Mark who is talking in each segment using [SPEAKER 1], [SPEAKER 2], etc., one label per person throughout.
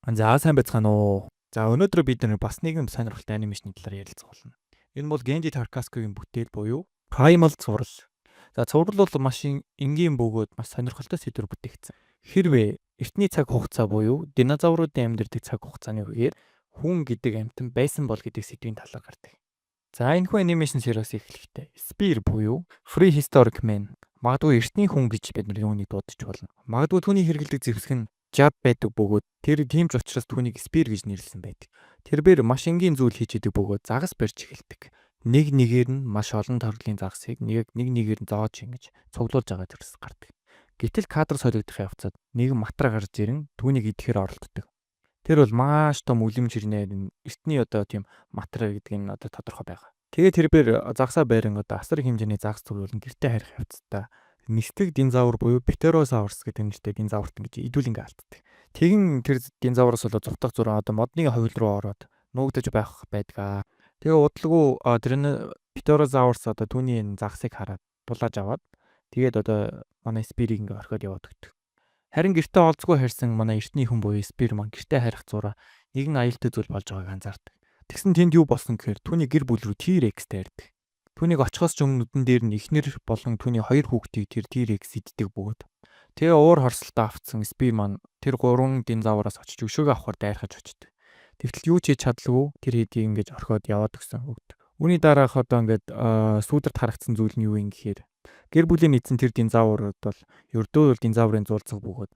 [SPEAKER 1] За, сайн байцгаана уу. За, өнөөдөр бид нар бас нэгэн сонирхолтой animation ы талаар ярилцах болно. Энэ бол Genndy Tartakovsky-гийн бүтээл буюу Primal цуврал. За, цуврал бол маш энгийн бөгөөд маш сонирхолтой сэдвээр бүтээгдсэн. Хэрвээ эртний цаг хугацаа буюу динозавруудын амьдардаг цаг хугацааны үеэр хүн гэдэг амьтан байсан бол гэдэг сэдвийн талаар гардаг. За, энэхүү animation series эхлэхдээ Spear буюу Prehistoric Man, магадгүй эртний хүн гэж бид нар юуны дуудаж болно. Магадгүй түүний хэрэглэдэг зэвсэг нь жав байдаг бөгөөд тэр тийм ч учраас түүнийг Spear гэж нэрлэсэн байдаг. Тэр бэр маш энгийн зүйл хийж идэг бөгөөд загас барьж эхэлдэг. Нэг нэгээр нь маш олон төрлийн загасыг нэг нэг нэгээр нь зоож ингэж цуглуулж байгаа төрс гардаг. Гэтэл кадр солигдох явцад нэгэн матар гарч ирэн түүнийг идэхээр оролддог. Тэр бол маш том үлэмж хэрнээ эртний одоо тийм матар гэдэг нь одоо тодорхой байгаа. Тэгээд тэр бэр загасаа байран одоо асар их хэмжээний загас цуглуулан гэртээ харих явцдаа нисдэг динозавр буюу Pterosaurus гэдэг нэртэй динозаврт ингэж идүүл ингээ алддаг. Тэгэн тэр динозавраас болоо зугтах зураа одоо модны ховил руу ороод нуугдаж байх байдгаа. Тэгээ удалгүй тэр нь Pterosaurus одоо түүний энэ загасыг хараад булааж аваад, тэгээд одоо манай Spear-ийг ингээ орхиод яваад өгдөг. Харин гэртээ олзгүй харьсан манай эртний хүн буюу Spear маань гэртээ харих зураа нэгэн аюултай зүйл болж байгааг анзаардаг. Тэгсэн тэнд юу болсон гэхээр түүний гэр бүл рүү T-Rex дайрдаг. Түүнийг очихоос ч өмнө нүдэн дээр нь эхнэр болон түүний хоёр хүүхдийг тэр T-Rex иддэг бөгөөд, тэгээ уур хорсолтоо автсан Spear маань тэр гурван динозавраас очиж өшөөгөө авахар дайрхаж очдог. Тэгтэл юу ч хийж чадалгүй тэр хэдийг ингэж орхиод яваад өгсөн өгдөг. Үүний дараах одоо ингээд сүүдэрт харагдсан зүйл нь юу юм гэхээр гэр бүлийн эзэн тэр динозаврууд бол ердөө бол динозаврын зуулцах бөгөөд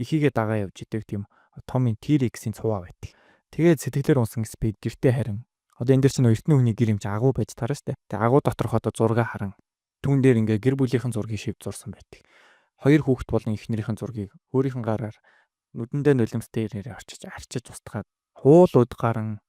[SPEAKER 1] эхийгээ дагаа явж идэг тийм том T-Rex-ийн цуваа байдаг. Тэгээд сэтгэлээр унсан Spear гэртээ харин одоо энэ дэр чинь эртний хүний гэр юм чи агуу байж таарна штэ. Тэгээ агуу доторх одоо зураг харан түүн дээр ингээ гэр бүлийнхэн зургийг шив зурсан байдаг. Хоёр хүүхэд болон эхнэрийнхэн зургийг өөрийнх нь гараар нүдэндээ нулимстэй нэрээ очиж арчиж устгаад хуул уд гарan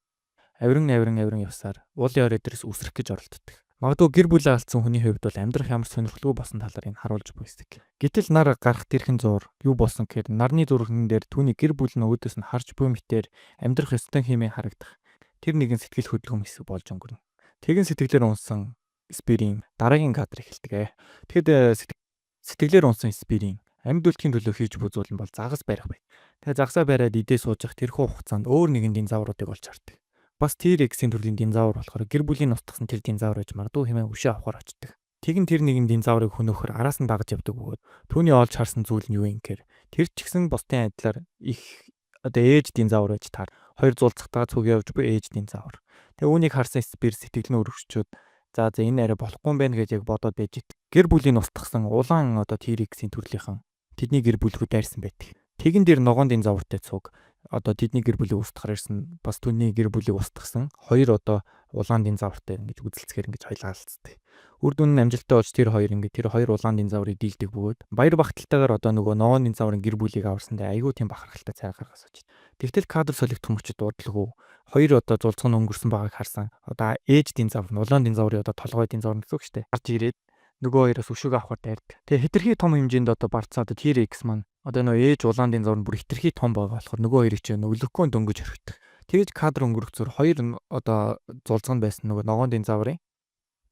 [SPEAKER 1] авиран авиран авиран явсаар уулын орой дээрс үсрэх гэж оролддог. Магадгүй гэр бүлээ алдсан хүний хувьд бол амьдрах ямар сонирхолгүй болсон талаар энэ харуулж буй хэсэг. Гэтэл нар гарах тэрхэн зуур юу болсон гэхээр нарны зүрхэн дээр түүний гэр бүл нь өөдөөс нь харж буй мэтээр амьдрах ёстой хэмээн харагдах тэр нэгэн сэтгэл хөдлөм хэсэг болж өнгөрнө. Тэгэн сэтгэлээр унсан Spear-ийн дараагийн кадр эхэлдэг ээ. Тэгэхэд сэтгэлээр унсан Spear-ийн амьд үлдэхийн төлөө хийж буй зүйл нь бол загас барих байт. Тэгээ загасаа бариад идээ сууж явах тэрхүү хугацаанд өөр нэгэн динозавруудыг олж хардаг. Бас T-Rex-ийн төрлийн динозавр болохоор гэр бүлийн устгасан тэр динозавр гэж магадгүй хэмээн өшөө авахар очдог. Тэгэн тэр нэгэн динозаврыг хөнөөхөр араас нь дагаж явдаг бөгөөд түүний олж харсан зүйл нь юу юм гэхээр тэр ч гэсэн бусдын адилаар их одоо ээж динозавр байж таар хоёр зуулцахтаа цуг явж буй ээж динозавр. Тэгээ үүнийг харсан Spear сэтгэл нь өргөчөөд, за за, энэ арай болохгүй юм байна гэж яг бодоод байж ит. Гэр бүлийн устгасан улаан одоо T-Rex-ийн төрлийнхэн тэдний гэр бүл рүү дайрсан байдаг. Тэгэн дээр ногоон динозавртай цуг одоо тэдний гэр бүлийг устгахаар ирсэн, бас түүний гэр бүлийг устгасан хоёр одоо улаан динозавртай ингэж үзэлцэхээр ингэж хоёлаа алдцдаг. Үр дүн нь амжилттай болж тэр хоёр ингэ тэр хоёр улаан динозаврыг дийлдэг бөгөөд баяр багталтайгаар одоо нөгөө ногоон динозаврын гэр бүлийг аварсан дээр айгүй тийм бахархалтай цай гаргаас очив. Тэгтэл кадр солигдох мөчид дуудлаггүй хоёр одоо зулцхан өнгөрсөн байгааг харсан. Одоо ээж динозавр, улаан динозаврын одоо толгой динозавр гэсэн үг шүү дээ. Гарч ирээд нөгөө хоёроос өшөөгөө авахар дайрдаг. Тэгээ хэтэрхий том хэмжээнд одоо барцсан одоо T-Rex маань одоо нөгөө ээж улаан динозавр нь бүр хэтэрхий том байгаа болохоор нөгөө хоёрыг чинь өлөггүй дөнгөж орхидог. Тэгэж кадр өнгөрөх зүр хоёр одоо зулцганд байсан нөгөө ногоон динозаврын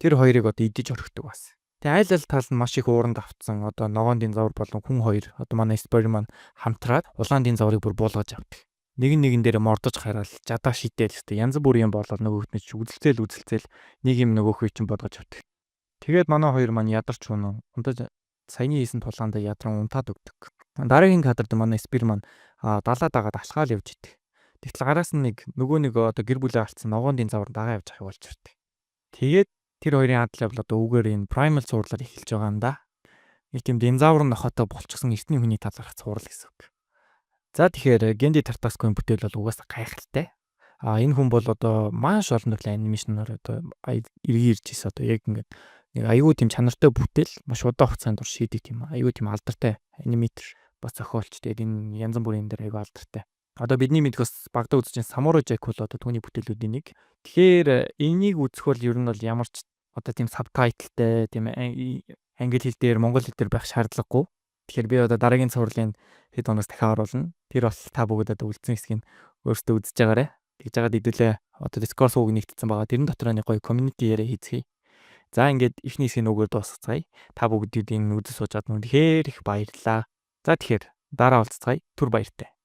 [SPEAKER 1] тэр хоёрыг одоо идэж орхидог бас. Тэгээ айл аль тал нь маш их ууранд автсан одоо ногоон динозавр болон хүн хоёр, одоо манай Spear маань хамтраад улаан динозаврыг бүр буулгаж авдаг. Нэгэн нэгэн дээр мордож хараал жадаа шидээл өстэй янз бүрийн юм болоод нөгөөх нь ч үзэлцээл үзэлцээл нэг юм нөгөөхийг чинь бодгож авдаг. Тэгээд манай хоёр маань ядарч унаа. Унтаж саяны хийсэн тулаандаа ядран унтаад өгдөг. Дараагийн кадрд манай Spear маань далаа дагаад алхаал явж идэг. Тэгтэл араас нь нэг нөгөө нэг одоо гэр бүлээ алдсан ногоон динозавр дагаа явж байгааг болж ирдэг. Тэгээд тэр хоёрын адал явдал одоо үгээр энэ Primal цувралаар эхэлж байгаа юм да. Нэг тийм динозавр нохотой болчихсон эртний хүний талаарх цуврал гэсэн үг. За, тэгэхээр Genndy Tartakovsky-ийн бүтээл бол угаасаа гайхалтай. А энэ хүн бол одоо маш олон төрлийн animation аар одоо эргэн ирж ирсэн, одоо яг ингээд нэг аюу тийм чанартай бүтээл маш удаан хугацаанд турш хийдэг тийм аюу тийм алдартай animator, бас зохиолч. Тэгээд энэ янз бүрийн юм дээр аюу алдартай. Одоо бидний мэдэх бас багадаа үзэж Samurai Jack бол одоо түүний бүтээлүүдийн нэг. Тэгэхээр энийг үзэх бол ер нь бол ямар ч одоо тийм subtitle тай, тийм англи хэл дээр, монгол хэл дээр байх шаардлагагүй. Тэгэхээр би одоо дараагийн цувралын хэд хоногоос дахиад оруулна. Тэр бол та бүгд одоо үлдсэн хэсгийг өөрсдөө үзэж байгаарай. Тэгж жагаад хэдүүлээ одоо Discord сувг нэгтсэн байгаа. Тэрэн дотор нэг гоё community яриа хийцгээе. За, ингээд эхний хэсгийг нүгээр дуусгацгаая. Та бүгдийг энэ үзэж суужгаад үнэхээр их баярлалаа. За, тэгэхээр дараа уулзцгаая. Түр баяртай.